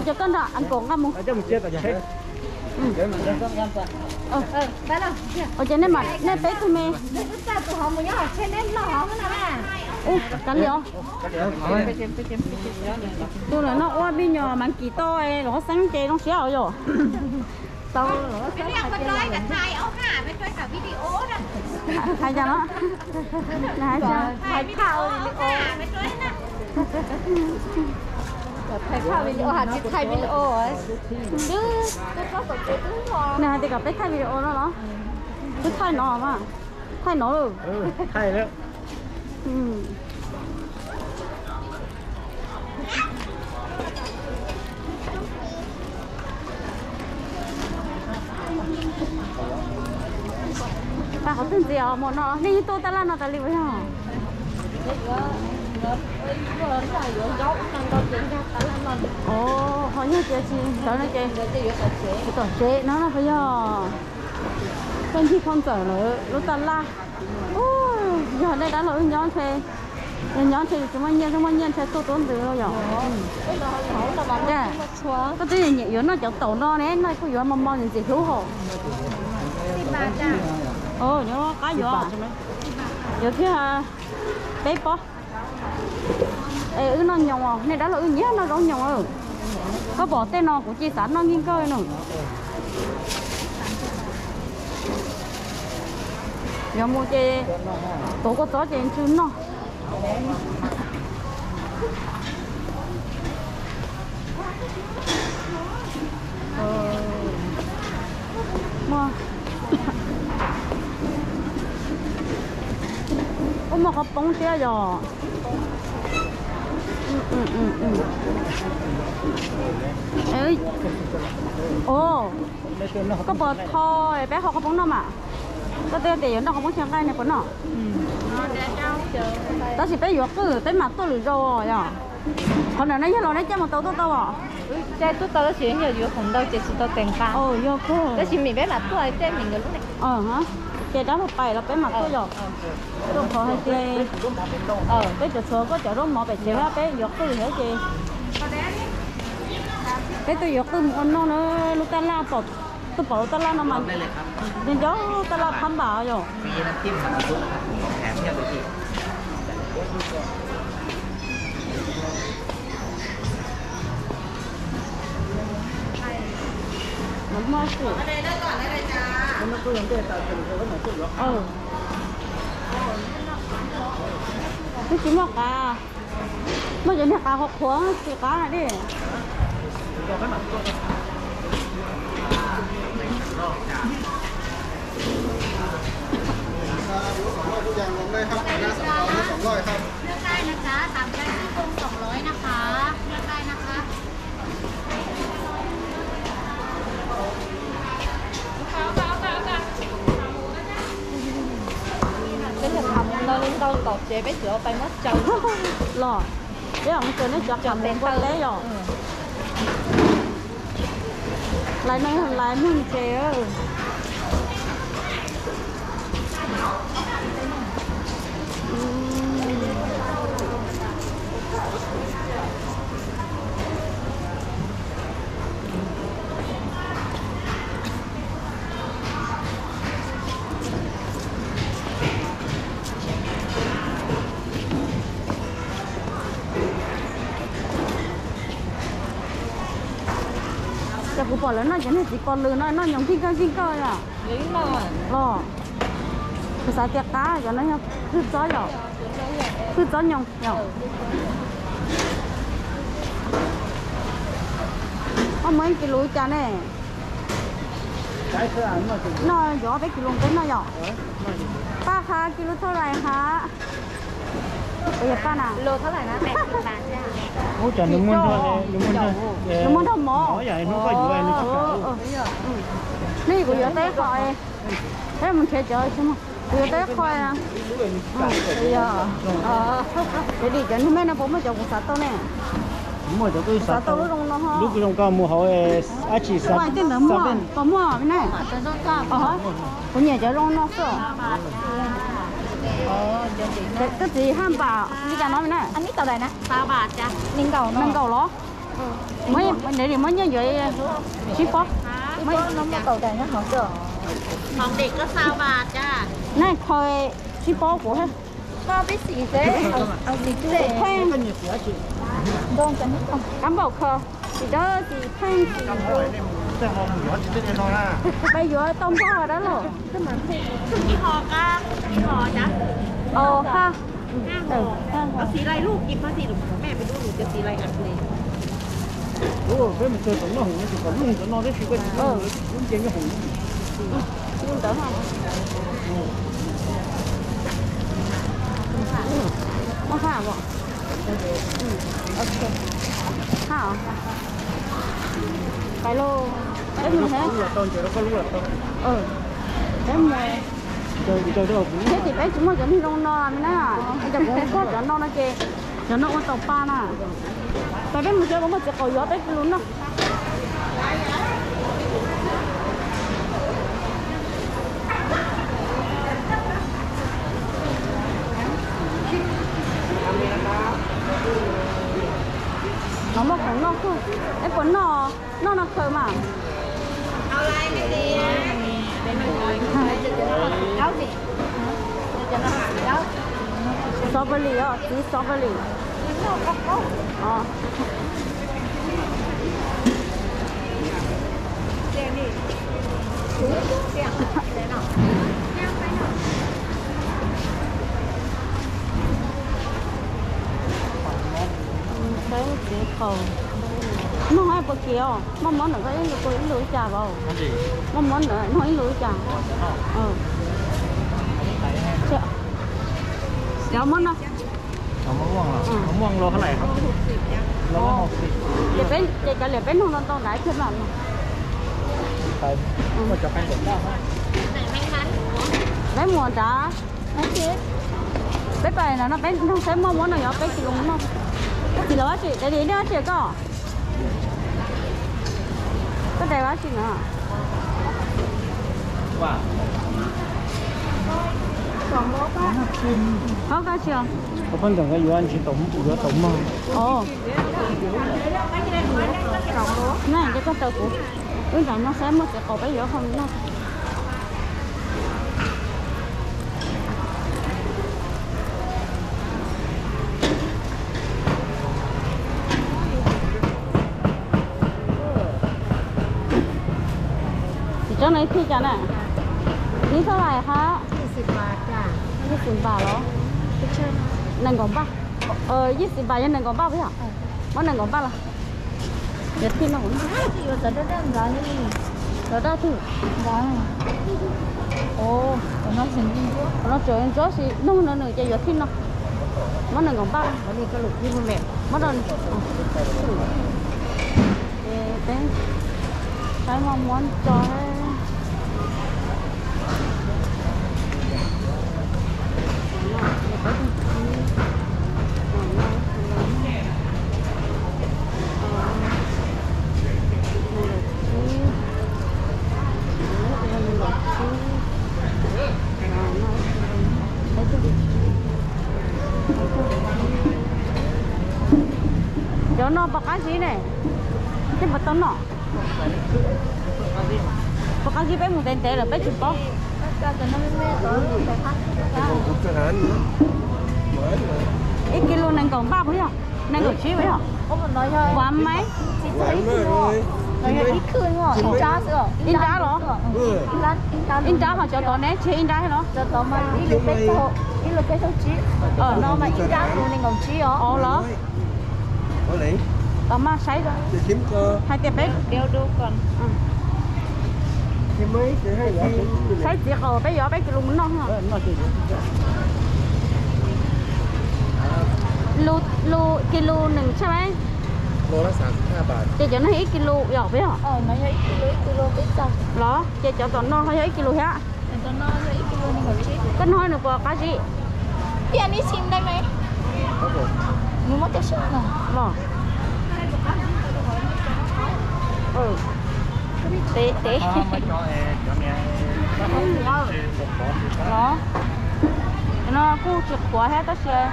Ces koj nrog Uncle nqa mus. Ua ces nej mam, nej peb tug me. Ua, kav liam. Tus lawm no ua me nyuam mas kis tau los xeeb ces zoo siab os yom. Tau los xeeb hais tias hais cas no. Hais phaj video, hais phaj video has tsis thaij video. Nws hais tias kom peb thaij video no los? Twb thaij no mas. Thaij no lawm. Pab qhov twg ntxiv os, muaj no nej yeej tuaj tab laj no tas li puas yog? Ho yog tias tsis ntawd no ces tom tsev no no puas yog? Koj ncig thoj ntxawm lawm lub tab laj. Yog nej dab laug wb nyob ntshe, yog nyob ntshe yus tsis muaj nyiaj, tsis muaj nyiaj ntshe tuaj tuab ntws los yom. Koj twb nyiam yuav noj cov taum no ne, noj kuj yuav mos mos ntxim hlub hos. Nyob qab yuav, yuav thiab peb pob. Es wb noj nyoos os, nej dab laug wb nyiam noj zaub nyoos. Koj pom tej no kuv cia xav noj nkij nkawj no. Yuav mus ces tuav kua txob ces ntsw noj. Ua muaj qhov poob thiab yom. Koj puas tho peb ho qhov poob noj mas? Koj twb tias yuav noj qhov poob tsis nqaij ne puas noj? Tab sis peb yuav qwj peb mam tuaj lwm zaus yom. Qhov ntawm no yog los neb caij mus tau tuaj tau os? Caij tuaj tau tab sis yog yuav khoom ntau ces tsis tau tes nqa. Yog kawg. Tab sis mim peb mam tuaj caij mim nkawd lub ne. Ces dab laug pais los peb mam tuaj yom. Rau qhov hais tias peb cov tshuav koj cov zaub mov pem tsev peb yuav qwj thiab ces peb tuaj yuav qwj mus ua noj na. Lub tab laj pom, tuaj pom lub tab laj no mas nco nco tab laj phab npam yom. Twb tsis muaj qav, muaj cov niag qav qhuav qhuav tsis qav dej. Peb cov qhav muv ntau li ntau tom tsev peb tsuas pais muab tsaws los. Peb mus tsaws nej cov qhav muv npua teb yom. Lais no yog lais mug ntses. Ces kuv pom lawv noj cov niag txiv pos lws no noj nyoos nkij nkawj nkij nkawj yom. Los, kuv xav tias qab cov no yog hwj txob yom, hwj txob nyoos yom. Koj muaj ib kis lus cas ne? Noj yuav ob peb kis lus peb noj yom. Paj qha kis lus thauj lais qha. Ua yog paj na. Nws muaj nrog mov. Nej kuv yuav tau ib qho, peb mus nrhiav cov, kuv yuav tau ib qho. Cov dim cov niag me no puas muaj cov kuv xav tau ne? Xav tau lub zoo no ho. Lub zoo koj mus hauv dab tsi xav. Tej ntawd muaj, puas muaj ne? Kuv nyiam cov zoo no xwb. Koj txiv haj npam li cas no na? Nees nkaum los? Muab, muab nyiaj yuav tsib pob. Muab, nej kho tsib pob kuv. Pheej, kab npaum kho, tsis dawb tsis pheej tsis, peb yuav tau npog dab los. Ov, ha. Muaj haj os? Haj os. Pais lauj. Peb mus thiab. Peb mus. Thiab tim peb tsis muaj cov niag zoo no me na. Cov kuv koj cov no no ces cov no ua tau pa na. Pais peb mus tsev, kuv muaj txiv qaub yuav peb kis lus noj. Muaj khoom noj, es puas noj, noj no khaws mas. Strawberry os, txiv strawberry. Saib txiv qaub. Noj puas kiv os? Maj mob ntawm koj ib lus ib lus ib cas vauv? Maj mob ntawm noj ib lus ib cas? Cov muab no. Ces peb, ces kav liam peb nug ntau ntau ntawd thiaj mam no. Peb mus nrad. Peb pais no no peb nug saib muaj muab no yuav peb kis lus noj. Tsis los dab tsi, dab tsi koj? Koj rais dab tsi no? Hov koj tsis os? Koj pab ntawm yuav ntsis tau, yuav tau mog. Ov. Nab ces koj raws kuv, wb nram no saib muaj txiv qaub peb yuav hau noj. Tsis tsob no ib phij cas na? Ib txoj lais hab? Ib xis npam los? Nees nkaum npaj. Ib xis npam yog nees nkaum npaj puas yog? Muab nees nkaum npaj los? Yuav thij no. Rov daj twg? Qhov no tseem ntsuab si, nug no nws ces yuav thij no. Muab nees nkaum npaj. Muab rau, saib muaj muab tso. Cov no puas qab zib ne? Tej puas tau noj? Puas qab zib peb mus ntev ntev lawm peb tsis paub. Ib kis lus nees nkaum npaj puas yog? Nees nkaum tsib puas yog? Vam maiv. Ib nrab los? Ib nrab ho cov tod ne tsis ib nrab thiab los? Ov los? Tos mas saib hais tias peb, saib txiv qaub peb yuav peb kis lus mus noj. Lus, lus kis lus nees tshaj maiv. Ces cov no yog ib kis lus yom puas yog? Los ces cov tom no ho yog ib kis lus thiab. Koj nug nws puas qab zib. Los. Tev tev. Los. Cov no kuj tsis qhuav thiab tab sis.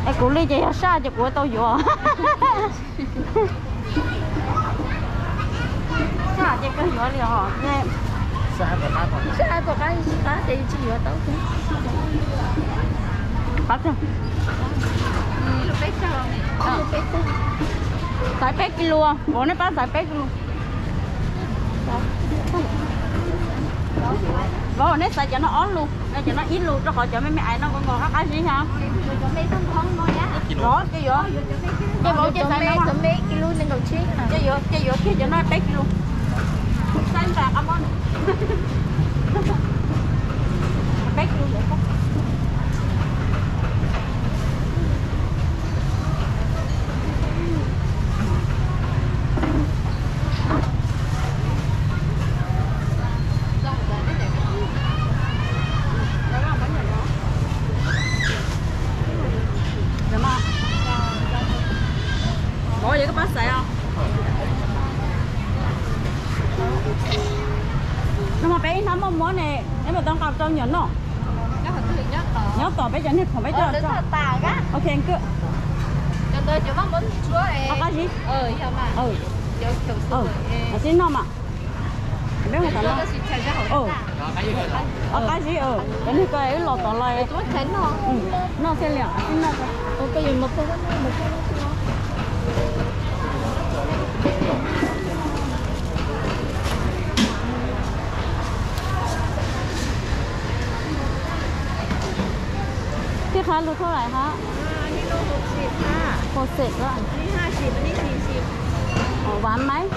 Es kuv li ces yog saj ces kuv tau yuav. Saj ces kawg yuav li os. Saj tuaj qab, qab ces tsis yuav tau. Qab tag. Xaiv peb kis lus, vauv nej pab xaiv peb kis lus. Vauv neb xaiv cov no ob lus, cov no ib lus rau qhov cov me me ais no nkaus nkaus qab qab zib os. Los ces yuav, ces vauv ces xaiv no, ces yuav, ces yuav kiag cov no peb kis lus. Saib nra qab mob, peb kis lus. Vauv, yog koj pab xaiv os. No mas peb ib hnab muaj muab ne, neb puas tau nqa rau nyuam noj? Nyob tom peb cov niag khoom peb coj tso. Ok, koj. Qab zib. Sib noj mas. Peb mus tom no. Qab zib, cov niag ko wb los tom los. Noj thiaj li, sib noj. Pij qha lus thau lais hab? Hau xes lawm. Vam maiv?